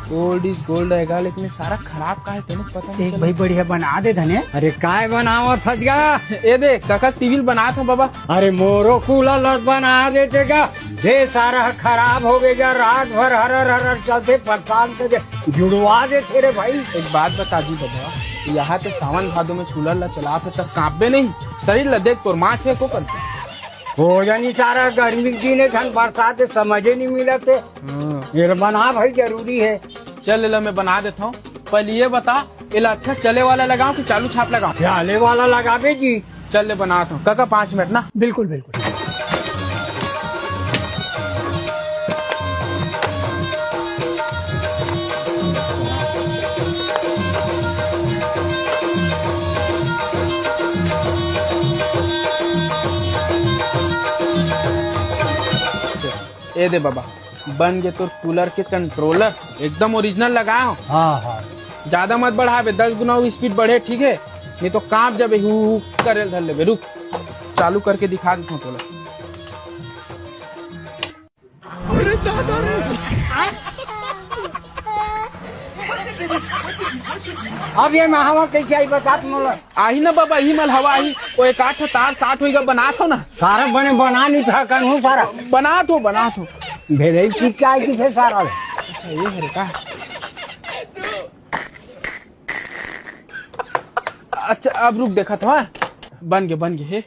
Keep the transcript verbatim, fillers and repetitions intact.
Old is gold रहेगा, लेकिन ये सारा खराब का है, तेने पता नहीं एक चला। भाई बढ़िया बना दे धने। अरे काय बनावत हस गा? ए दे, कका टीवी बनात हंव बाबा। अरे मोरो कूलर ल बना देते गा। दे सारा खराब होगे गा, रात भर हरर हरर चलथे, परेशान कर दे, जुड़वा देथे रे भाई। एक बात बता दी बाबा, यहाँ तो सावन भादो में कूलर ला चलात हस त कांपबे नहीं, शरीर ला देख तोर मांस हे को कर। हो जानी सारा गर्मी के दिन हे, ठंड बरसात हे, समझे नहीं मिलत हे। हाँ। ये बना भाई जरूरी हे। चल एला मैं बना देत हंव, पहले ये बता, एला अच्छा चले वाला लगाऊं कि चालू छाप लगाऊं? चले वाला लगाबे जी। चल ले बनात हंव कका, पाँच मिनट ना। बिल्कुल बिल्कुल। ए दे बाबा, बन गे तोर कूलर के कंट्रोलर, एकदम ओरिजिनल लगाए हंव। हाँ हाँ। ज्यादा मत बढ़ाबे, दस गुना स्पीड बढ़े, ठीक हे? नहीं तो कांप जाबे, हु हु करे ल धर लेबे। रुक, चालू करके दिखा देत हंव तोला। अब ये में हवा कैसे आई बता तुम लोग। आही ना बाबा, इही मल हवा आही। ओ एक आठ तार साठ होइगा, बनात हंव ना। सारा बने बना नहीं था कन्हू सारा। बनात हंव, बनात हंव। भेदई चिपकाए की थे सारा। अच्छा, ये हरे का? अच्छा, अब रुक, देखत हंव, हाँ? बन गे, बन गे, हे।